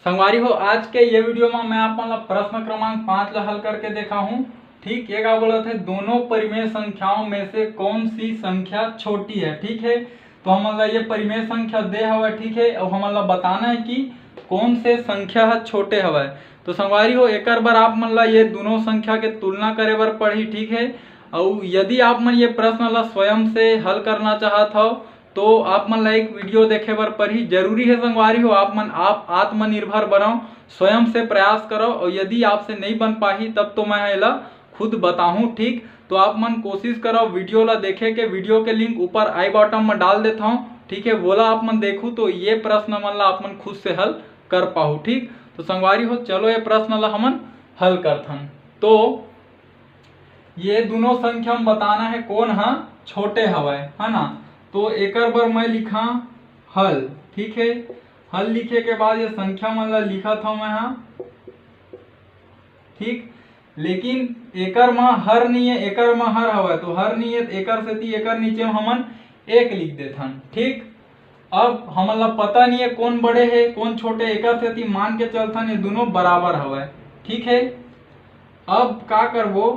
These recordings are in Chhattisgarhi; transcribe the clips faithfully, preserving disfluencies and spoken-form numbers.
संगवारी हो, आज के ये वीडियो में मैं आप मन ला प्रश्न क्रमांक पाँच ला हल करके देखाहूँ। ठीक, ये का बोलत हे, दोनों परिमेय संख्याओं में से कौन सी संख्या छोटी है। ठीक है, तो हमन ला ये परिमेय संख्या दे हवय, ठीक है, अउ हमन ला बताना है कि कौन से संख्या ह छोटे हवय। तो संगवारी हो, एकर बर आप मन ला ये दोनों संख्या के तुलना करे बर पड़ही, ठीक है। अउ यदि आप मन ये प्रश्न ला स्वयं से हल करना चाहत हव, तो आप मन ला एक वीडियो देखे बर पड़ही। जरूरी है संगवारी हो, आप मन आप आत्मनिर्भर बनव, स्वयं से प्रयास करव, और यदि आपसे नहीं बन पाही तब तो मैं एला खुद बताहूँ, ठीक। तो आप मन कोशिश करव वीडियो ला देखे के, वीडियो के लिंक ऊपर आई बॉटम में डाल देता हूँ, ठीक है, वोला आप मन देखू तो ये प्रश्न मन ला आप मन खुद से हल कर पाहू, ठीक। तो संगवारी हो, चलो ये प्रश्न ला हमन हल करथन। तो ये दोनों संख्या में बताना है कौन हा छोटे हवय, है ना। तो एकर बर मैं लिखा हल, ठीक है। हल लिखे के बाद ये संख्या मन ला लिखत हव मैं हा, ठीक। लेकिन एकर म हर नहीं है, एकर म हर हवय, तो हर नहीं है, एकर सेती एकर नीचे में हमन एक लिख देथन, ठीक। अब हमन ला पता नहीं है कौन बड़े है कौन छोटे, एकर सेती मान के चलथन ये दोनों बराबर हवय, ठीक है। अब का करबो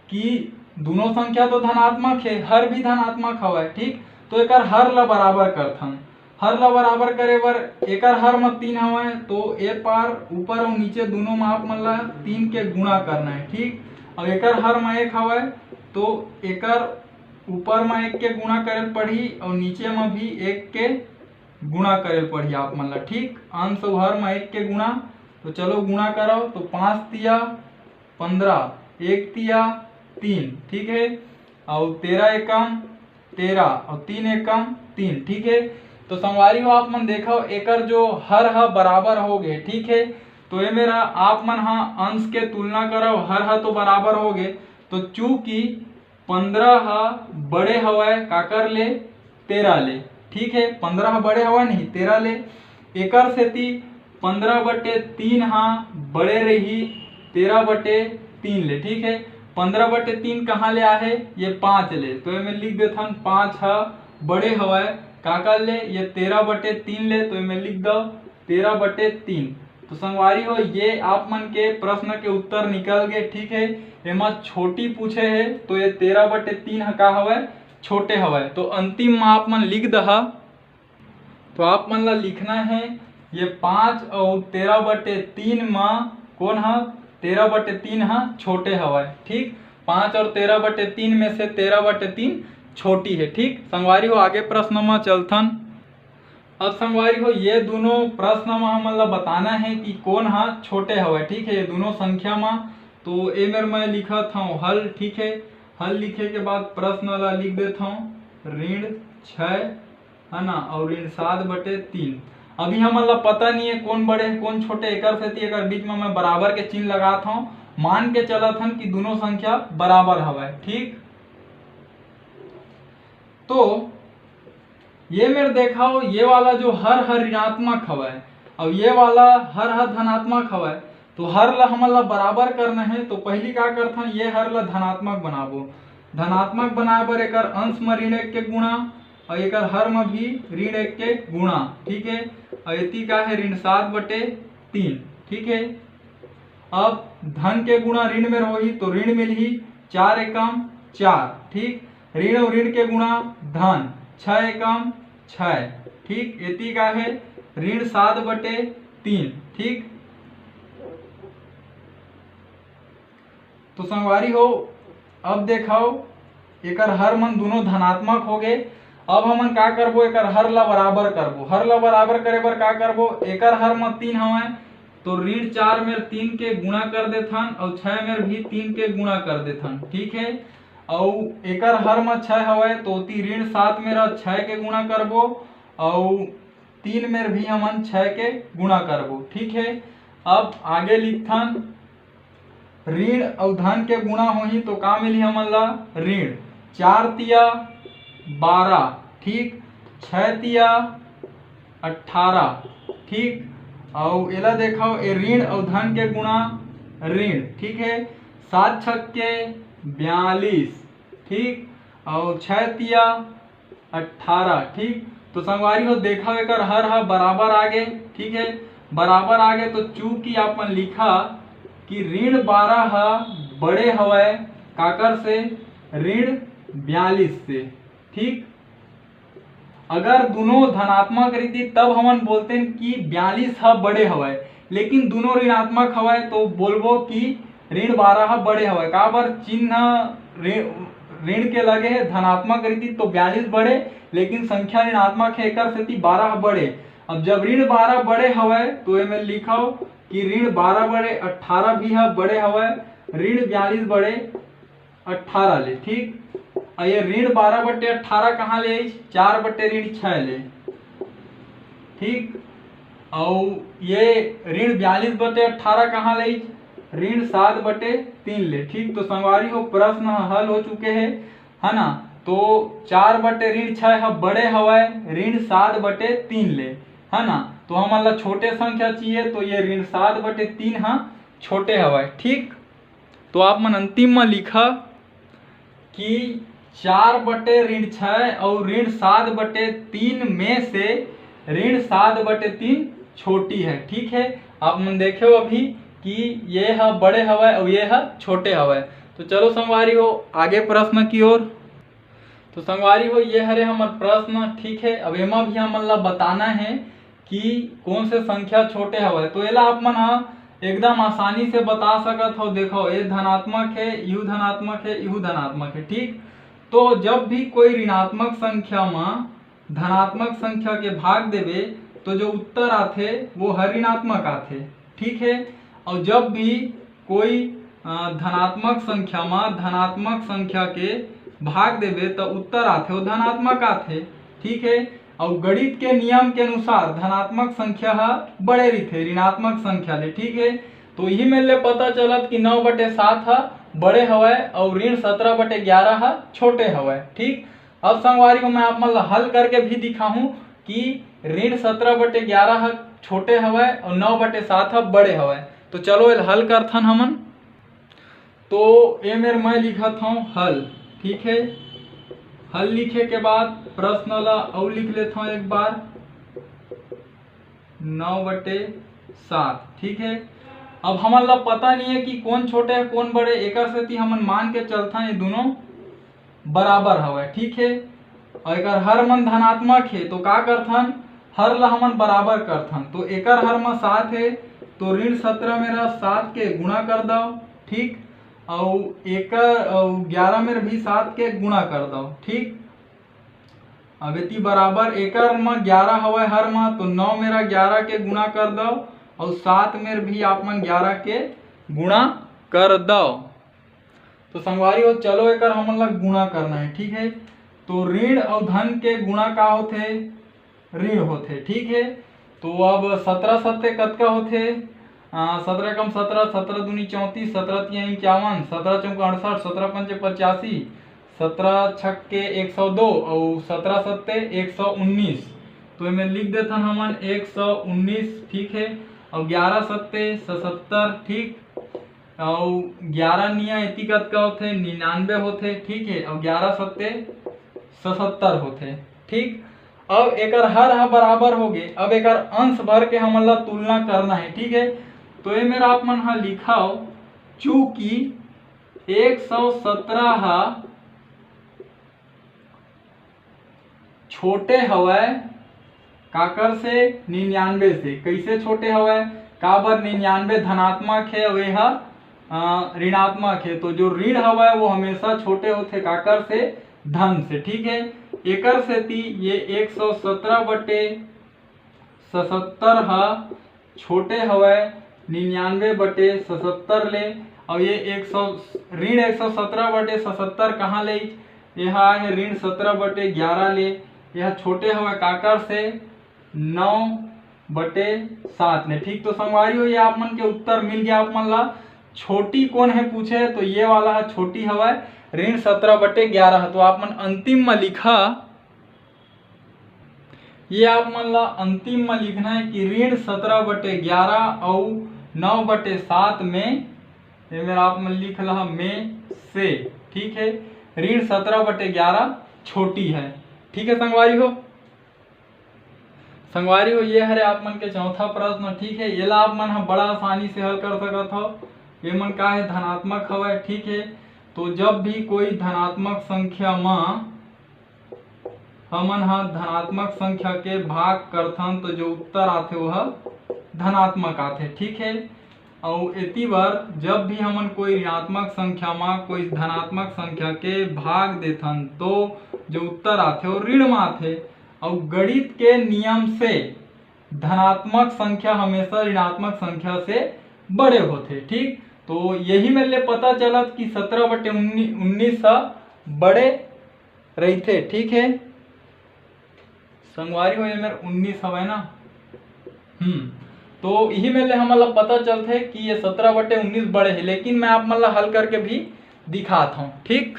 कि दोनों संख्या तो धनात्मक है, हर भी धनात्मक हवय, ठीक। तो एकर हर ला बराबर करथन। हर ला बराबर करे बर एकर हर म तीन हवय, तो ए पार ऊपर अउ नीचे दोनों म आप मन ला तीन के गुणा करना है, ठीक। अउ एकर हर म एक हवय, तो एकर ऊपर म एक के गुणा करे ल पड़ही अउ नीचे म भी एक के गुणा करे ल पड़ही आप मन ला, ठीक। अंश अउ हर म एक के गुणा, तो चलो गुणा करव, तो पाँच तिया पंद्रह, एक तिया तीन, ठीक है, अउ तेरह एकम तेरह अउ तीन एकम तीन, ठीक है। तो संगवारी हो, आप मन देखव, एकर जो हर ह बराबर हो गे, ठीक है। तो ए मेरा आप मन ह अंश के तुलना करव, हर ह तो बराबर हो गे, तो चूंकि पंद्रह ह बड़े हवय काकर ले, तेरह ले, ठीक है। पंद्रह ह बड़े हवय नहीं, तेरह ले, एकर सेती पंद्रह बटे तीन ह बड़े रही तेरह बटे तीन ले, ठीक है। पंद्रह बटे तीन कहाँ ले आहे? ये पाँच ले, तो एमे लिख देथन पाँच ह बड़े हवय काकर ले, ये तेरह बटे तीन ले, तो एमे लिख दव तेरह बटे तीन। तो संगवारी हो, ये आप मन के प्रश्न के उत्तर निकल गे, ठीक है। एमा छोटी पूछे हे, तो ये तेरह बटे तीन ह का हवय? छोटे हवय। तो अंतिम म आप मन लिख दहा। तो आप मन ला लिखना है, ये पाँच अउ तेरह बटे तीन म कौन ह? तेरह बटे तीन ह छोटे हवय, ठीक। पाँच और तेरह बटे तीन में से तेरह बटे तीन छोटी है, ठीक। संगवारी हो, आगे प्रश्न म चलथन। अब संगवारी हो, ये दोनों प्रश्न म हमन ला बताना है कि कौन ह छोटे हवय, ठीक है, ये दोनों संख्या म। तो ए मेर मैं लिखत हूँ हल, ठीक है। हल लिखे के बाद प्रश्न ला लिख देत हूँ, ऋण छः, है ना, और ऋण सात बटे तीन। अभी हमन ला पता नहीं है कौन बड़े है कौन छोटे, एकर सेती एकर बीच में मैं बराबर के चिन्ह लगात हूँ। मान के चलत हन कि दोनों संख्या बराबर हवय, ठीक। तो ये मेर देखा हो, ये वाला जो हर ह ऋणात्मक हवय, अब ये वाला हर ह धनात्मक हवय, तो हर ला हमन ला बराबर करना है। तो पहली का करथन, ये हर ला धनात्मक बनाबो। धनात्मक बनाए बर एकर अंश म ऋण एक के गुणा और एकर हर म भी ऋण एक के गुणा, ठीक है। और एती का है, ऋण सात बटे तीन, ठीक है। अब धन के गुणा ऋण में होही, तो ऋण मिलही चार एकम चार, ठीक। ऋण और ऋण के गुणा धन, छः एकम छः, ठीक। एती का है, ऋण सात बटे तीन, ठीक। तो संगवारी हो, अब देखव, एकर हर मन दोनों धनात्मक हो गए। अब हमन का करबो, एकर हर ला बराबर करबो। हर ला बराबर करे बर का करबो, एकर हर म तीन हवय, तो ऋण चार मेर तीन के गुणा कर देथन और छह मेर भी तीन के गुणा कर देथन, ठीक है। और एकर हर म छह हवय, तो ओती ऋण सात मेर छह के गुणा करबो और तीन मेर भी हमन छह के गुणा करबो, ठीक है। अब आगे लिखथन, ऋण अउ धन के गुणा होही तो का मिलही हमन ला? ऋण। चार तिया बारह, ठीक, छह तिया अट्ठारह, ठीक। अउ एला देखव, ए ऋण अउ धन के गुणा ऋण, ठीक है। सात छक के बयालीस, ठीक, अउ छह तिया अट्ठारह, ठीक। तो संगवारी हो, देखव, एकर हर ह बराबर आ गे, ठीक है। बराबर आगे तो चूंकि आपन लिखा कि ऋण बारह ह बड़े हवय काकर से, ऋण बयालीस से। ठीक, अगर दोनों धनात्मक रहितिस तब हमन बोलतेन कि बयालीस ह बड़े हवय, लेकिन दोनों ऋणात्मक हवय तो बोलबो कि ऋण बारह ह बड़े हवय। काबर, चिन्ह ऋण ऋण के लगे हे, धनात्मक रहितिस तो बयालीस बड़े, लेकिन संख्या ऋणात्मक हे, एकर सेती बारह ह बड़े। अब जब ऋण बारह बड़े हवय तो एमे लिखव कि ऋण बारह बड़े अट्ठारह भी ह बड़े हवय, ऋण बयालीस बड़े अट्ठारह ले। ठीक, अउ ये ऋण बारह बटे अट्ठारह कहाँ ले आइस? चार बटे ऋण छः ले। ठीक, अउ ये ऋण बयालीस बटे अट्ठारह कहाँ ले आइस? ऋण सात बटे तीन ले। ठीक, तो संगवारी हो, प्रश्न ह हल हो चुके हे, है ना? तो चार बटे ऋण छः ह बड़े हवय ऋण सात बटे तीन ले, है ना? तो हमन ला छोटे संख्या चाहिए, तो ये ऋण सात बटे तीन ह छोटे हवय। ठीक, तो आप मन अंतिम म लिखा कि चार बटे ऋण छः अउ ऋण सात बटे तीन में से ऋण सात बटे तीन छोटी है। ठीक है, आप मन देखे हो अभी कि ये ह बड़े हवय अउ ये ह छोटे हवय। तो चलो संगवारी हो, आगे प्रश्न की ओर। तो संगवारी हो, ये हरे हमर प्रश्न। ठीक है, अब एमा भी हमन ला बताना है कि कौन से संख्या छोटे हवय। तो एला आप मन ह एकदम आसानी से बता सकत हो। देखो, ये धनात्मक है, यू धनात्मक है, यू धनात्मक है। ठीक, तो जब भी कोई ऋणात्मक संख्या म धनात्मक संख्या के भाग देबे, तो जो उत्तर आथे वो हर ऋणात्मक आथे। ठीक है, और जब भी कोई अ, धनात्मक संख्या म धनात्मक संख्या के भाग देबे, त उत्तर आथे, वो धनात्मक आथे। ठीक है, और गणित के नियम के अनुसार धनात्मक संख्या ह बड़े रहिथे ऋणात्मक संख्या ले। ठीक है, तो यही मेर ले पता चलत कि नौ बटे सात ह बड़े हवय और ऋण सत्रह बटे ग्यारह ह छोटे हवय। ठीक, अब संगवारी हो, मैं आप मन ला हल करके भी दिखाहूँ कि ऋण सत्रह बटे ग्यारह ह छोटे हवय और नौ बटे सात ह बड़े हवय। तो चलो, एला हल करथन हमन। तो ए मेर मैं लिखत हूँ हल। ठीक है, हल लिखे के बाद प्रश्न ला अउ लिख लेत हूँ एक बार, नौ बटे सात। ठीक है, अब हमन ला पता नहीं है कि कौन छोटे है कौन बड़े, एकर सेती हमन मान के चलथन ये दोनों बराबर हवय। ठीक है, और एकर हर मन धनात्मक है, तो का करथन, हर ला हमन बराबर करथन। तो एकर हर म सात है, तो ऋण सत्रह मेरा सात के गुणा कर दव। ठीक, और एकर और ग्यारह मेर भी सात के गुणा कर दव। ठीक, अब एती बराबर एकर म ग्यारह हवय हर म, तो नौ मेरा ग्यारह के गुणा कर दव और सात मेर भी आप मन ग्यारह के गुणा कर दव। तो संगवारी हो, चलो एकर हमन ला गुणा करना है। ठीक है, तो ऋण और धन के गुणा का होथे? ऋण होथे। ठीक है, तो अब सत्रह सत्ते कतका होथे? सत्रह कम सत्रह, सत्रह दूनी चौंतीस, सत्रह तिया इक्यावन, सत्रह चौका अड़सठ, सत्रह पंचे पचासी, सत्रह छक्के एक सौ दो और सत्रह सत्ते एक सौ उन्नीस। तो एमे लिख देथन हमन एक सौ उन्नीस। ठीक है, और ग्यारह सत्ते सतहत्तर। ठीक, और ग्यारह निया एती कतका होथे? निन्यानवे होथे। ठीक है, और ग्यारह सत्ते सतहत्तर होथे। ठीक, अब एकर हर ह बराबर हो गे। अब एकर अंश भर के हमन ला तुलना करना है। ठीक है, तो ए मेर आप मन ह लिखव, चूंकि एक सौ सत्रह ह छोटे हवय काकर से? निन्यानवे से। कैसे छोटे हवय? काबर निन्यानवे धनात्मक है, वे ह ऋणात्मक है, तो जो ऋण हवय वो हमेशा छोटे होथे काकर से? धन से। ठीक है, एकर सेती ये एक सौ सत्रह बटे सतहत्तर ह छोटे हवय निन्यानवे बटे सतहत्तर ले, और ये एक सौ, ऋण एक सौ सत्रह बटे सतहत्तर कहाँ ले? यह है ऋण सत्रह बटे ग्यारह ले, यह छोटे हवय काकर से? नौ बटे सात ने। ठीक, तो संगवारी हो, ये आप मन के उत्तर मिल गया आप मन ला। छोटी कौन है पूछे, तो ये वाला है छोटी हवय, ऋण सत्रह बटे ग्यारह। तो आप मन अंतिम में लिखा, ये आप मन ला अंतिम में लिखना है कि ऋण सत्रह बटे ग्यारह और नौ बटे सात में, ये मेरा आप मन लिख रहा में से। ठीक है, ऋण सत्रह बटे ग्यारह छोटी है। ठीक है संगवारी हो, संगवारी हो, ये हरे आप मन के चौथा प्रश्न, ठीक है। एला आप मन ह बड़ा आसानी से हल कर सकत हव। ये मन का है, धनात्मक हवय, ठीक है। तो जब भी कोई धनात्मक संख्या म हमन ह धनात्मक संख्या के भाग करथन, तो जो उत्तर आथे, वो ह धनात्मक आथे, ठीक है। अउ एती बर जब भी हमन कोई ऋणात्मक संख्या म कोई धनात्मक संख्या के भाग देथन, तो जो उत्तर आथे, वो ऋण म आथे। अउ गणित के नियम से धनात्मक संख्या हमेशा ऋणात्मक संख्या से बड़े होथे, ठीक। तो यही मेर ले पता चलत कि सत्रह बटे उन्नीस ह बड़े रहिथे, ठीक है। संगवारी हो, ये मेर उन्नीस हवय ना। हम्म तो यही मेर ले हमन ला पता चलथे कि ये सत्रह बटे उन्नीस बड़े हे, लेकिन मैं आप मन ला हल करके भी दिखात हूँ, ठीक।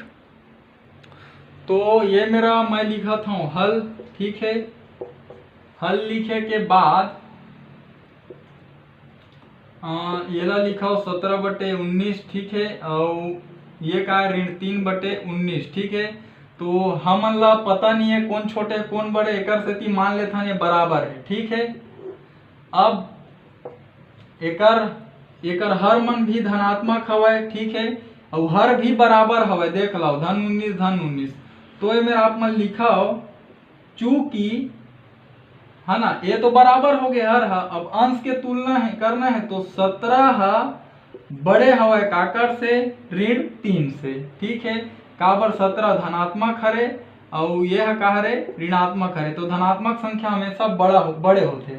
तो ये मेरा, मैं लिखत हूँ हल, ठीक है। हल लिखे के बाद अ, येला लिखव सत्रह बटे उन्नीस, ठीक है। अउ ये का, ऋण तीन बटे उन्नीस, ठीक है। तो हमन ला पता नहीं है कौन छोटे कौन बड़े, एकर सेती मान लेथन ये बराबर है, ठीक है। अब एकर एकर हर मन भी धनात्मक हवय, ठीक है। अउ हर भी बराबर हवय, देख लो, धन उन्नीस, धन उन्नीस। तो ये मेर आप मन लिखव, चूंकि, है ना, ये तो बराबर हो गए हर ह। अब अंश के तुलना है, करना है, तो सत्रह ह बड़े हवय काकर से? ऋण तीन से, ठीक है। काबर? सत्रह धनात्मक हरे, अउ ये ह का हरे? ऋणात्मक हरे। तो धनात्मक संख्या हमेशा बड़ा हो, बड़े होथे,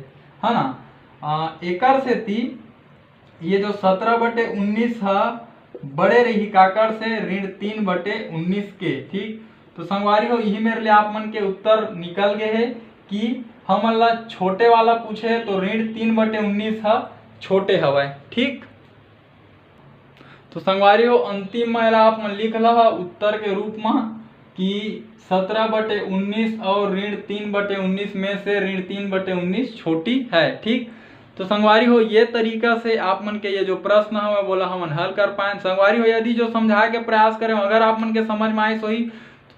है ना। आ, एकर सेती ये जो सत्रह बटे उन्नीस ह बड़े रही काकर से? ऋण तीन बटे उन्नीस के, ठीक। तो संगवारी हो, यही मेर ले आप मन के उत्तर निकल गए है कि हमन ला छोटे वाला पूछे, तो ऋण तीन बटे उन्नीस ह छोटे हवय, ठीक। तो संगवारी हो, अंतिम में एला आप मन लिख लहा उत्तर के रूप में कि सत्रह बटे उन्नीस और ऋण तीन बटे उन्नीस में से ऋण तीन बटे उन्नीस छोटी है, ठीक। तो संगवारी हो, ये तरीका से आप मन के ये जो प्रश्न हवे, वोला हमन हल कर पाएन। संगवारी हो, यदि जो समझाए के प्रयास करें, अगर आप मन के समझ में आइस होही,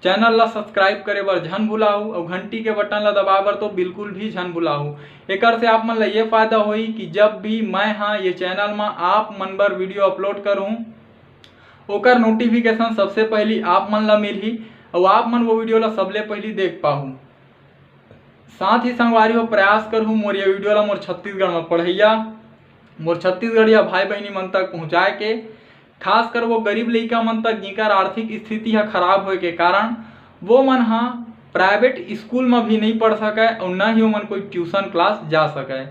चैनल ला सब्सक्राइब करे बर झन भुलाहू और घंटी के बटन ला दबाए बर तो बिल्कुल भी झन भुलाहू। एकर से आप मन ला ये फायदा होही कि जब भी मैं हाँ ये चैनल मा आप मन बर वीडियो अपलोड करूँ, ओकर नोटिफिकेशन सबसे पहली आप मन ला मिलही और आप मन वो वीडियो ला सबले पहली देख पाहू। साथ ही संगवारी हो, प्रयास करहूँ मोर ये वीडियो ला मोर छत्तीसगढ़ में पढ़ैया, मोर छत्तीसगढ़िया भाई बहिनी मन तक पहुँचाए के, खासकर वो गरीब लइका मन तक, जिनकर आर्थिक स्थिति ह खराब होए के कारण वो मन ह प्राइवेट स्कूल में भी नहीं पढ़ सके और न ही वो मन कोई ट्यूशन क्लास जा सके।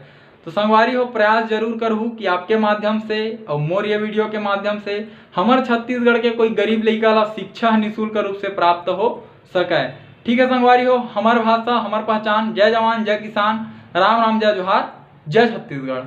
तो संगवारी हो, प्रयास जरूर करहू कि आपके माध्यम से और मोर ये वीडियो के माध्यम से हमर छत्तीसगढ़ के कोई गरीब लइका ला शिक्षा निःशुल्क रूप से प्राप्त हो सके। ठीक है संगवारी हो, हमर भाषा, हमर पहचान। जय जवान, जय किसान, राम राम, जय जोहार, जय छत्तीसगढ़।